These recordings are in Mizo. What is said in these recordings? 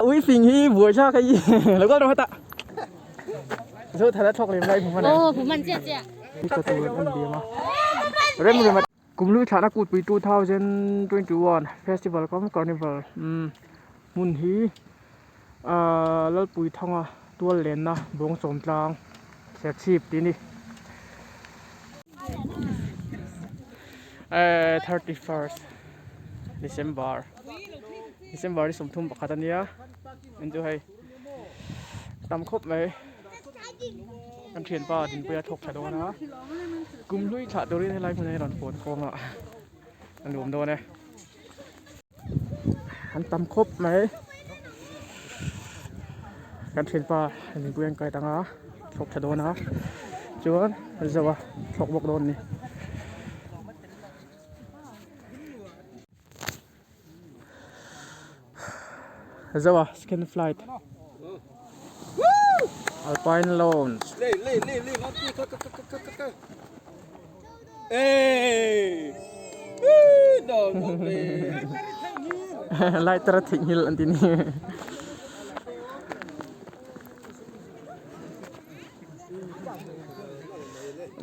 Ui fing hi buai thlak hei lo kal rawh heta. Zo thara thawk lem lai hmu hman Oh, hmu hman chiah chiah. Ka tur an liam a. Rem rem a. Kumhlui thlahna kutpui 2021 festival kam carnival umm hmun hi ahh Lalpui thanga tual lenna bawng sawm tlang serchhip tih a ni. Ehh 31st December. December hi 31 a nia en chu hei tam khawp mai kan thianpa Dinpuia thawk tha dawn a kum hlui thlah turin helai hmun ah hian rawn pawn khawm a a nuam dawn e an tam khawp mai kan thianpa Dinpuia an kai tang a thawk tha dawn a chuan Zoa thawk bawk dawn a ni. Zoa second flight Alpine Lounge Lighter a theihnghilh an ti ni.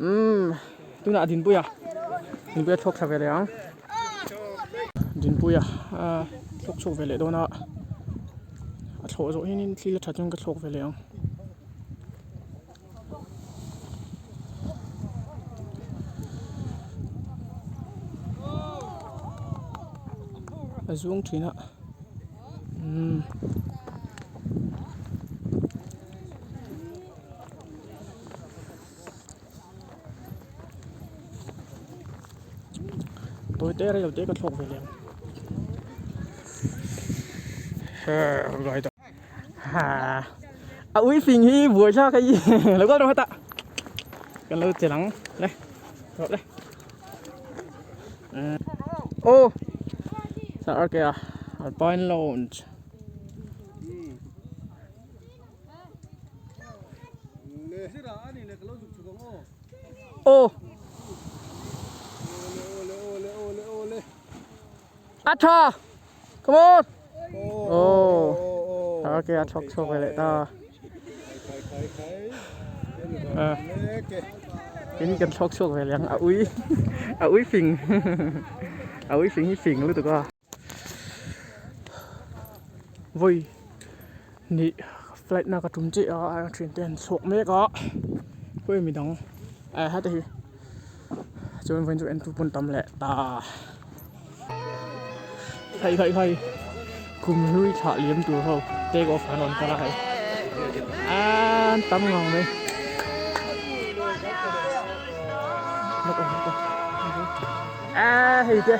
Umm tunah Dinpuia Dinpuia thawk thla ve leh ang Dinpuia ah thlawk chhuak ve leh dawn a a thlawh zawh hianin thil a tha chuan ka thlawk ve leh ang. A zuang thin a umm. Tawi te rei lo te ka thlawk ve leh ang a ui fing hi buai thlak hei lo kal rawh heta kan lo che lang le rawh le aw sir ke a alpine lounge. Aw. A tha. Come on. Aw. Ok, a thawk chhuak ve leh ta. Tin kan thawk chhuak ve leh ang. A ui. A ui fing. A ui fing hi fing lutuk a. Vawi hnih flight na ka tum chiah a a thian te an chhuak mek a khawi mi dang eh heta hi chuan vawiin chu en tu pawn tam leh ta hei hei hei kum hlui thlah liam tur ho take off an rawn kal a hei an tam ngang mai. A hei te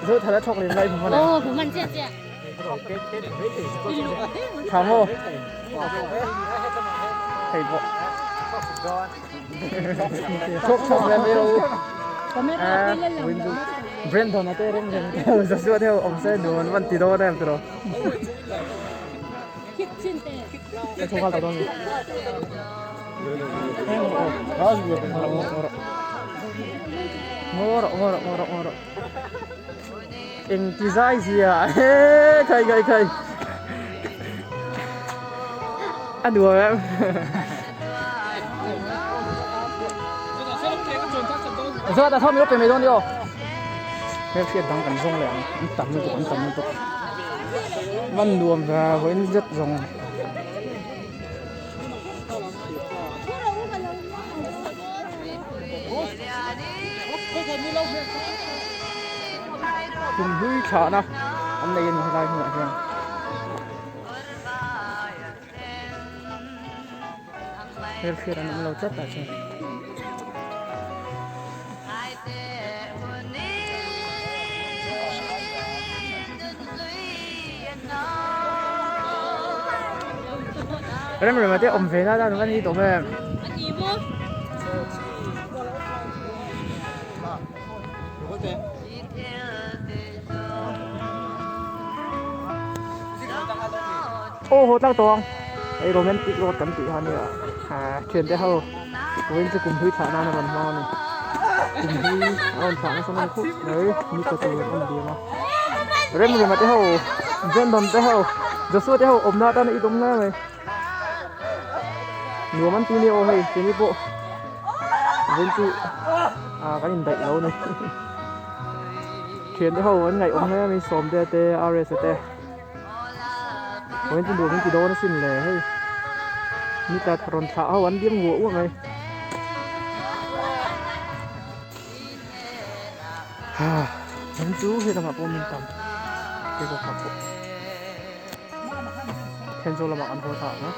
zo thar a thawk lem lai hmu hman Aw hmu hman chiah chiah. Tha maw hei pawh thawk thawk lem ilo Brandon a te reng reng te Joshua te ho awm se nuam an ti dawn em tiraw. Ka thawk nghal ta dawn ni. Eng ti zai zia he khai khai khai a nuam em Zo ta thawm i lo pe mai dawn ni aw hmelhriat dang kan zawng leh ang an tam lutuk an tam lutuk man nuam ve vawiin zet zawng. Kum hlui thlahna an nei a ni helai hmunah hian. Hmelhriat an awm lo tlat ah chuan. Rem rem a te awm ve na dan a ni tawh em. Aw haw tlang tawh ang hei romantic road kan tih kha ania thian te ho vawiin chu kum hlui thlah nan a rawn hmang a ni kum hlui a rawn thlah nasa mai khawp mai ni tla tur an awm diam a rem rem a te ho. Brandon te ho Joshua te ho awmna atana i dawm hle mai nuam an ti nia aw hei keini pawh vawiin chu ah kan indaih lo a ni thiante ho an ngaih awm hle mai Sawmte te RS te vawiin chu nuam an ti dawn asin le hei nita rawn thlah ho an liam nguah uah mai. Heng chu he lamah pawh min tam pheikhawk ah pawh Thenzawl lamah kan haw ta ang a.